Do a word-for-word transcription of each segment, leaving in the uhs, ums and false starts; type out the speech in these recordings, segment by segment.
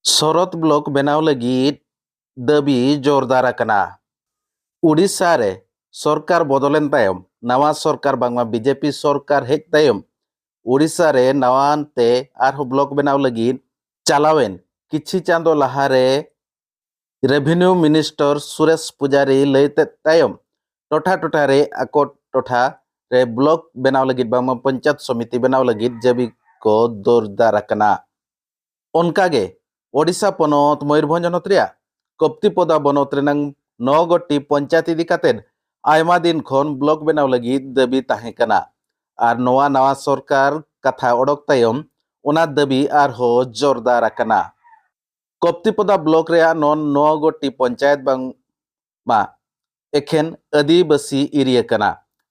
ᱥᱚᱨᱚᱛ block ᱵᱮᱱᱟᱣ ᱞᱟᱹᱜᱤᱫ ᱫᱟᱹᱵᱤ ᱡᱳᱨᱫᱟᱨ ᱟᱠᱟᱱᱟ᱾ ᱩᱰᱤᱥᱟ ᱨᱮ ᱥᱚᱨᱠᱟᱨ ᱵᱚᱫᱚᱞᱮᱱ ᱛᱟᱭᱚᱢ, ᱱᱟᱣᱟ ᱥᱚᱨᱠᱟᱨ ᱵᱟᱝᱢᱟ ᱵᱤᱡᱮᱯᱤ ᱥᱚᱨᱠᱟᱨ ᱦᱮᱡ ᱛᱟᱭᱚᱢ, ᱩᱰᱤᱥᱟ ᱨᱮ ᱱᱟᱣᱟᱱ ᱛᱮ ᱟᱨᱦᱚᱸ ᱵᱞᱚᱠ ᱵᱮᱱᱟᱣ ᱞᱟᱹᱜᱤᱫ ᱪᱟᱞᱟᱣᱮᱱ ᱠᱤᱪᱷᱤ ᱪᱟᱸᱫᱚ ᱞᱟᱦᱟᱨᱮ ᱨᱮᱵᱷᱮᱱᱤᱭᱩ ᱢᱤᱱᱤᱥᱴᱟᱨ ᱥᱩᱨᱮᱥ ᱯᱩᱡᱟᱨᱤ ᱞᱟᱹᱭ ᱛᱮᱫ ᱛᱟᱭᱚᱢ, ᱴᱚᱴᱷᱟ ᱴᱚᱴᱷᱟ ᱨᱮ ᱟᱠᱚ ᱴᱚᱴᱷᱟ ᱨᱮ ᱵᱞᱚᱠ ᱵᱮᱱᱟᱣ ᱞᱟᱹᱜᱤᱫ ᱵᱟᱝᱢᱟ ᱯᱚᱧᱪᱟᱭᱮᱛ ᱥᱚᱢᱤᱛᱤ ᱵᱮᱱᱟᱣ ᱞᱟᱹᱜᱤᱫ ᱫᱟᱹᱵᱤ ᱠᱚ ᱡᱳᱨᱫᱟᱨ ᱟᱠᱟᱱᱟ᱾ ᱚᱱᱠᱟᱜᱮ ᱳᱰᱤᱥᱟ ᱯᱚᱱᱚᱛ ᱢᱚᱭᱩᱨᱵᱷᱚᱸᱡᱽ ᱦᱚᱱᱚᱛ ᱨᱮᱭᱟᱜ ᱠᱚᱯᱛᱤᱯᱚᱫᱟ ᱵᱚᱱᱚᱛ ᱨᱮᱱᱟᱝ ᱱᱚ ᱜᱚᱴᱤ ᱯᱚᱧᱪᱟᱭᱮᱛ ᱤᱫᱤ ᱠᱟᱛᱮᱫ ᱟᱭᱢᱟ ᱫᱤᱱ ᱠᱷᱚᱱ ᱵᱞᱚᱠ ᱵᱮᱱᱟᱣ ᱞᱟᱹᱜᱤᱫ ᱫᱟᱹᱵᱤ ᱛᱟᱦᱮᱸ ᱠᱟᱱᱟ᱾ ᱟᱨ ᱱᱚᱣᱟ ᱱᱟᱣᱟ ᱥᱚᱨᱠᱟᱨ ᱠᱟᱛᱷᱟ ᱚᱰᱚᱠ ᱛᱟᱭᱚᱢ ᱚᱱᱟ ᱫᱟᱹᱵᱤ ᱟᱨᱦᱚᱸ ᱡᱳᱨᱫᱟᱨ ᱟᱠᱟᱱᱟ᱾ ᱠᱚᱯᱛᱤᱯᱚᱫᱟ ᱵᱞᱚᱠ ᱨᱮᱭᱟᱜ ᱱᱚ ᱱᱚ ᱜᱚᱴᱤ ᱯᱚᱧᱪᱟᱭᱮᱛ ᱵᱟᱝᱢᱟ ᱮᱠᱷᱮᱱ ᱟᱹᱫᱤᱵᱟᱹᱥᱤ ᱮᱨᱤᱭᱟ ᱠᱟᱱᱟ᱾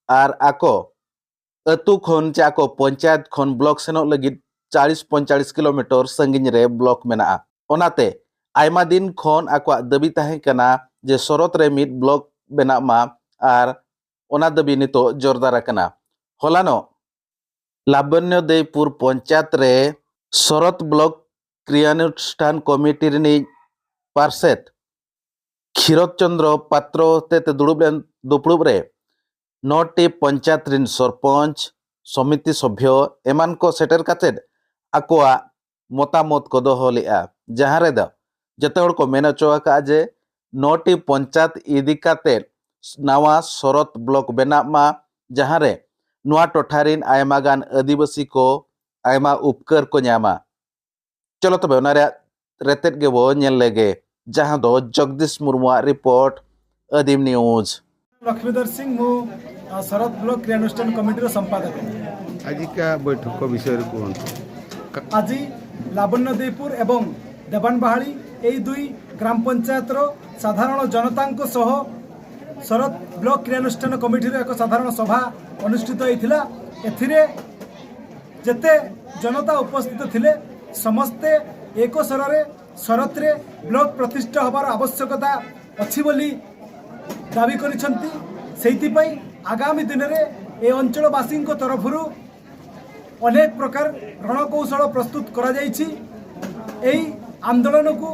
ᱟᱨ ᱟᱠᱚ ᱟᱹᱛᱩ ᱠᱷᱚᱱ ᱪᱮ ᱟᱠᱚ ᱯᱚᱧᱪᱟᱭᱮᱛ ᱠᱷᱚᱱ ᱵᱞᱚᱠ ᱥᱮᱱᱚᱜ ᱞᱟᱹᱜᱤᱫ ᱪᱟᱞᱤᱥ ᱯᱚᱧᱪᱟᱞᱤᱥ ᱠᱤᱞᱳᱢᱤᱴᱟᱨ ᱥᱟᱺᱜᱤᱧ ᱨᱮ ᱵᱞᱚᱠ ᱢᱮᱱᱟᱜᱼᱟ᱾ ᱚᱱᱟᱛᱮ ᱟᱭᱢᱟ ᱫᱤᱱ ᱠᱷᱚᱱ ᱟᱠᱚᱣᱟᱜ ᱫᱟᱹᱵᱤ ᱛᱟᱦᱮᱸ ᱠᱟᱱᱟ ᱡᱮ ᱥᱚᱨᱚᱛ ᱨᱮ ᱢᱤᱫ ᱵᱞᱚᱠ ᱵᱮᱱᱟᱜ ᱢᱟ, ᱟᱨ ᱚᱱᱟ ᱫᱟᱹᱵᱤ ᱱᱤᱛᱚᱜ ᱡᱳᱨᱫᱟᱨ ᱟᱠᱟᱱᱟ᱾ ᱦᱚᱞᱟᱱᱚᱜ ᱞᱟᱵᱚᱱᱭᱚ ᱫᱮᱭᱯᱩᱨ ᱯᱚᱧᱪᱟᱭᱮᱛ ᱨᱮ ᱥᱚᱨᱚᱛ ᱵᱞᱚᱠ ᱠᱨᱤᱭᱟᱱᱩᱥᱴᱷᱟᱱ ᱠᱚᱢᱤᱴᱤ ᱨᱤᱱᱤᱡ ᱯᱟᱨᱥᱮᱛ ᱠᱷᱤᱨᱚᱛ ᱪᱚᱸᱫᱽᱨᱚ ᱯᱟᱛᱨᱚ ᱛᱮ ᱛᱮ ᱫᱩᱲᱩᱵ ᱞᱮᱱ ᱫᱩᱯᱲᱩᱵ ᱨᱮ ᱱᱚᱴᱤ ᱯᱚᱧᱪᱟᱭᱮᱛ ᱨᱤᱱ ᱥᱚᱨᱯᱚᱧᱪ, ᱥᱚᱢᱤᱛᱤ ᱥᱚᱵᱷᱭᱚ ᱮᱢᱟᱱ ᱠᱚ ᱥᱮᱴᱮᱨ ᱠᱟᱛᱮᱫ ᱟᱠᱚᱣᱟᱜ ᱢᱚᱛᱟᱢᱚᱛ ᱠᱚ ᱫᱚᱦᱚ ᱞᱮᱫᱼᱟ, ᱡᱟᱦᱟᱸ ᱨᱮᱫᱚ ᱡᱚᱛᱚ ᱦᱚᱲ ᱠᱚ ᱢᱮᱱ ᱦᱚᱪᱚ ᱟᱠᱟᱫᱼᱟ ᱡᱮ ᱱᱚᱴᱤ ᱯᱚᱧᱪᱟᱭᱮᱛ ᱤᱫᱤ ᱠᱟᱛᱮᱫ ᱱᱟᱣᱟ ᱥᱚᱨᱚᱛ ᱵᱞᱚᱠ ᱵᱮᱱᱟᱜ ᱢᱟ, ᱡᱟᱦᱟᱸ ᱨᱮ ᱱᱚᱣᱟ ᱴᱚᱴᱷᱟ ᱨᱤᱱ ᱟᱭᱢᱟ ᱜᱟᱱ ᱟᱹᱫᱤᱵᱟᱹᱥᱤ ᱠᱚ ᱟᱭᱢᱟ ᱩᱯᱠᱟᱹᱨ ᱠᱚ ᱧᱟᱢᱟ᱾ ᱪᱚᱞᱚ ᱛᱚᱵᱮ ᱚᱱᱟ ᱨᱮᱭᱟᱜ ᱨᱮᱛᱮᱫ ᱜᱮᱵᱚ ᱧᱮᱞ ᱞᱮᱜᱮ, ᱡᱟᱦᱟᱸ ᱫᱚ ᱡᱚᱜᱽᱫᱤᱥ ᱢᱩᱨᱢᱩᱣᱟᱜ ᱨᱤᱯᱳᱨᱴ, ᱟᱹᱫᱤᱢ ᱱᱤᱭᱩᱡᱽ᱾ ଲକ୍ଷ୍ମୀଧର ସିଂ, ମୁଁ ଅ, ଶରତ ବ୍ଲକ କ୍ରିୟାନୁଷ୍ଠାନ କମିଟିର ସମ୍ପାଦକ। ଆଜିକା ବୈଠକ ବିଷୟରେ କୁହନ୍ତୁ। ଆଜି ଲାବଣ୍ୟ ଦେବୀପୁର ଏବଂ ଦେବାନବାହାଳି, ଏହି ଦୁଇ ଗ୍ରାମ ପଞ୍ଚାୟତର ସାଧାରଣ ଜନତାଙ୍କ ସହ ଶରତ ବ୍ଲକ କ୍ରିୟାନୁଷ୍ଠାନ କମିଟିର ଏକ ସାଧାରଣ ସଭା ଅନୁଷ୍ଠିତ ହୋଇଥିଲା। ଏଥିରେ ଯେତେ ଜନତା ଉପସ୍ଥିତ ଥିଲେ, ସମସ୍ତେ ଏକ ସ୍ୱରରେ ଶରତରେ ବ୍ଲକ ପ୍ରତିଷ୍ଠା ହେବାର ଆବଶ୍ୟକତା ଅଛି ବୋଲି ଦାବି କରିଛନ୍ତି। ସେଇଥିପାଇଁ ଆଗାମୀ ଦିନରେ ଏ ଅଞ୍ଚଳବାସୀଙ୍କ ତରଫରୁ ଅନେକ ପ୍ରକାର ରଣକୌଶଳ ପ୍ରସ୍ତୁତ କରାଯାଇଛି। ଏହି ଆନ୍ଦୋଳନକୁ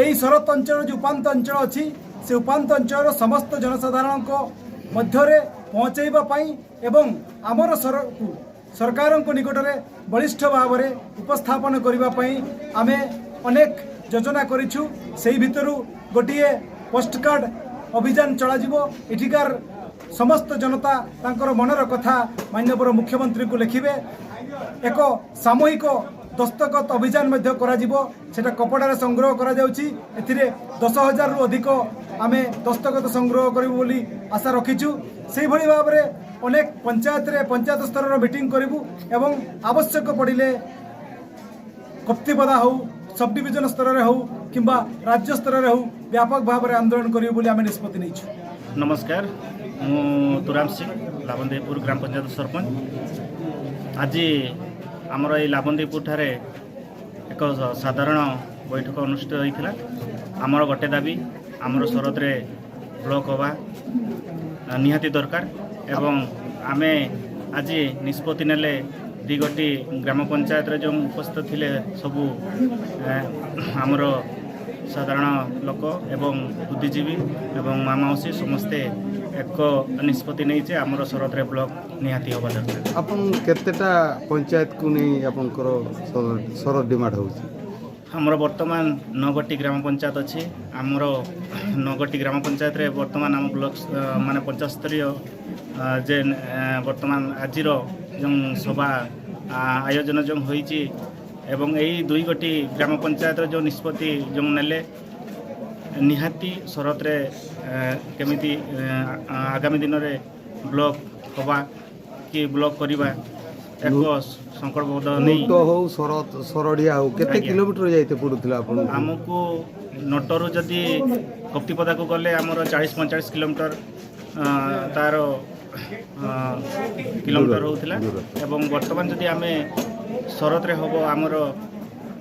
ଏହି ଶରତ ଅଞ୍ଚଳ, ଯେଉଁ ଉପାନ୍ତ ଅଞ୍ଚଳ ଅଛି, ସେ ଉପାନ୍ତ ଅଞ୍ଚଳର ସମସ୍ତ ଜନସାଧାରଣଙ୍କ ମଧ୍ୟରେ ପହଞ୍ଚାଇବା ପାଇଁ ଏବଂ ଆମର ସର-, କୁ ସରକାରଙ୍କ ନିକଟରେ ବଳିଷ୍ଠ ଭାବରେ ଉପସ୍ଥାପନ କରିବା ପାଇଁ ଆମେ ଅନେକ ଯୋଜନା କରିଛୁ। ସେହି ଭିତରୁ ଗୋଟିଏ ପୋଷ୍ଟକାର୍ଡ ଅଭିଯାନ ଚଳାଯିବ। ଏଠିକାର ସମସ୍ତ ଜନତା ତାଙ୍କର ମନର କଥା ମାନ୍ୟବର ମୁଖ୍ୟମନ୍ତ୍ରୀଙ୍କୁ ଲେଖିବେ। ଏକ ସାମୂହିକ ଦସ୍ତଖତ ଅଭିଯାନ ମଧ୍ୟ କରାଯିବ। ସେଟା କପଡ଼ାରେ ସଂଗ୍ରହ କରାଯାଉଛି। ଏଥିରେ ଦଶ ହଜାରରୁ ଅଧିକ ଆମେ ଦସ୍ତଖତ ସଂଗ୍ରହ କରିବୁ ବୋଲି ଆଶା ରଖିଛୁ। ସେଇଭଳି ଭାବରେ ଅନେକ ପଞ୍ଚାୟତରେ, ପଞ୍ଚାୟତ ସ୍ତରର ମିଟିଂ କରିବୁ ଏବଂ ଆବଶ୍ୟକ ପଡ଼ିଲେ କପ୍ତିପଦା ହଉ, ସବ୍ ଡିଭିଜନ ସ୍ତରରେ ହଉ କିମ୍ବା ରାଜ୍ୟ ସ୍ତରରେ ହଉ, ବ୍ୟାପକ ଭାବରେ ଆନ୍ଦୋଳନ କରିବୁ ବୋଲି ଆମେ ନିଷ୍ପତ୍ତି ନେଇଛୁ। ନମସ୍କାର, ମୁଁ ତୁରାମ ସିଂ, ଲାବଣଦେବପୁର ଗ୍ରାମ ପଞ୍ଚାୟତ ସରପଞ୍ଚ। ଆଜି ଆମର ଏଇ ଲାବଣଦେବପୁରଠାରେ ଏକ ସ- ସାଧାରଣ ବୈଠକ ଅନୁଷ୍ଠିତ ହୋଇଥିଲା। ଆମର ଗୋଟେ ଦାବି, ଆମର ଶରତରେ ବ୍ଲକ ହବା ଆ, ନିହାତି ଦରକାର ଏବଂ ଆମେ ଆଜି ନିଷ୍ପତ୍ତି ନେଲେ ଦି ଗୋଟି ଗ୍ରାମ ପଞ୍ଚାୟତରେ ଯେଉଁ ଉପସ୍ଥିତ ଥିଲେ ସବୁ, ଆ, ଆମର ସାଧାରଣ ଲୋକ ଏବଂ ବୁଦ୍ଧିଜୀବୀ ଏବଂ ମା ମାଉସୀ ସମସ୍ତେ ଏକ ନିଷ୍ପତ୍ତି ନେଇଛେ ଆମର ଶରତରେ ବ୍ଲକ ନିହାତି ହେବା ଦରକାର। ଆପଣ କେତେଟା ପଞ୍ଚାୟତକୁ ନେଇ ଆପଣଙ୍କର ସର- ସର ଡିମାଣ୍ଡ ହେଉଛି? ଆମର ବର୍ତ୍ତମାନ ନଅଗୋଟି ଗ୍ରାମ ପଞ୍ଚାୟତ ଅଛି। ଆମର ନଅଗୋଟି ଗ୍ରାମ ପଞ୍ଚାୟତରେ ବର୍ତ୍ତମାନ ଆମ ବ୍ଲକ, ଅ, ମାନେ ପଞ୍ଚାୟତ ସ୍ତରୀୟ, ଅ, ଯେ, ଅ, ବର୍ତ୍ତମାନ ଆଜିର ଯେଉଁ ସଭା, ଆ, ଆୟୋଜନ ଯେଉଁ ହୋଇଛି ଏବଂ ଏଇ ଦୁଇ ଗୋଟି ଗ୍ରାମ ପଞ୍ଚାୟତର ଯେଉଁ ନିଷ୍ପତ୍ତି ଯେଉଁ ନେଲେ, ନିହାତି ଶରତରେ, ଅ, କେମିତି, ଅ, ଆ- ଆଗାମୀ ଦିନରେ ବ୍ଲକ ହବା କି ବ୍ଲକ କରିବା, ଏକ ସଂକଳ୍ପବଦ୍ଧ ନେଇ ମୂତ ହଉ, ସର- ସରଡ଼ିଆ ହଉ, କେତେ ଆଜ୍ଞା। କିଲୋମିଟର ଯାଇତେ ପଡୁଥିଲା ଆପଣଙ୍କୁ? ଆମକୁ ନଟରୁ ଯଦି କପ୍ତିପଦାକୁ ଗଲେ ଆମର ଚାଳିଶ ପଇଁଚାଳିଶ କିଲୋମିଟର, ଅ, ତାର, ଅ, କିଲୋମିଟର ହେଉଥିଲା। ଏବଂ ବର୍ତ୍ତମାନ ଯଦି ଆମେ ଶରତରେ ହବ, ଆମର,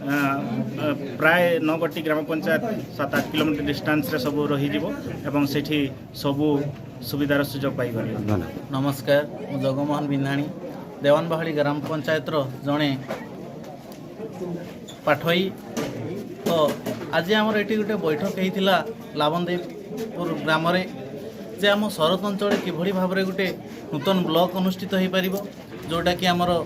ଅ, ଅ, ପ୍ରାୟ ନଅଗୋଟି ଗ୍ରାମ ପଞ୍ଚାୟତ ସାତ ଆଠ କିଲୋମିଟର ଡିଷ୍ଟାନ୍ସରେ ସବୁ ରହିଯିବ ଏବଂ ସେଠି ସବୁ ସୁବିଧାର ସୁଯୋଗ ପାଇପାରିବ। ଧନ୍ୟବାଦ। ନମସ୍କାର, ମୁଁ ଜଗମୋହନ ବିନ୍ଧାଣୀ, ଦେୱାନବାହାଳି ଗ୍ରାମ ପଞ୍ଚାୟତର ଜଣେ ପାଠୋଇ। ତ ଆଜି ଆମର ଏଠି ଗୋଟେ ବୈଠକ ହେଇଥିଲା ଲାବଣଦେବପୁର ଗ୍ରାମରେ, ଯେ ଆମ ଶରତ ଅଞ୍ଚଳରେ କିଭଳି ଭାବରେ ଗୋଟେ ନୂତନ ବ୍ଲକ ଅନୁଷ୍ଠିତ ହେଇପାରିବ, ଯେଉଁଟାକି ଆମର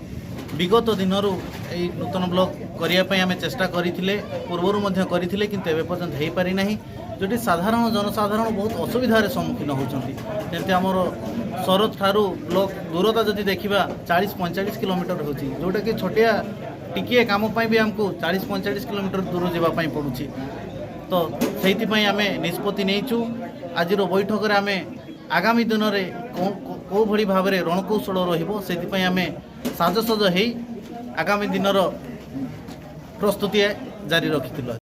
ବିଗତ ଦିନରୁ ଏଇ ନୂତନ ବ୍ଲକ କରିବା ପାଇଁ ଆମେ ଚେଷ୍ଟା କରିଥିଲେ, ପୂର୍ବରୁ ମଧ୍ୟ କରିଥିଲେ, କିନ୍ତୁ ଏବେ ପର୍ଯ୍ୟନ୍ତ ହେଇପାରିନାହିଁ। ଯେଉଁଠି ସାଧାରଣ ଜନସାଧାରଣ ବହୁତ ଅସୁବିଧାରେ ସମ୍ମୁଖୀନ ହେଉଛନ୍ତି। ଯେମିତି ଆମର ଶରତ ଠାରୁ ବ୍ଲକ ଦୂରତା ଯଦି ଦେଖିବା, ଚାଳିଶ ପଇଁଚାଳିଶ କିଲୋମିଟର ହେଉଛି, ଯେଉଁଟାକି ଛୋଟିଆ ଟିକିଏ କାମ ପାଇଁ ବି ଆମକୁ ଚାଳିଶ ପଇଁଚାଳିଶ କିଲୋମିଟର ଦୂର ଯିବା ପାଇଁ ପଡ଼ୁଛି। ତ ସେଇଥିପାଇଁ ଆମେ ନିଷ୍ପତ୍ତି ନେଇଛୁ, ଆଜିର ବୈଠକରେ ଆମେ ଆଗାମୀ ଦିନରେ କୋଉ, କୋ- କୋଉ ଭଳି ଭାବରେ ରଣକୌଶଳ ରହିବ, ସେଥିପାଇଁ ଆମେ ସାଜସଜ ହେଇ ଆଗାମୀ ଦିନର ପ୍ରସ୍ତୁତି ଜାରି ରଖିଥିଲୁ।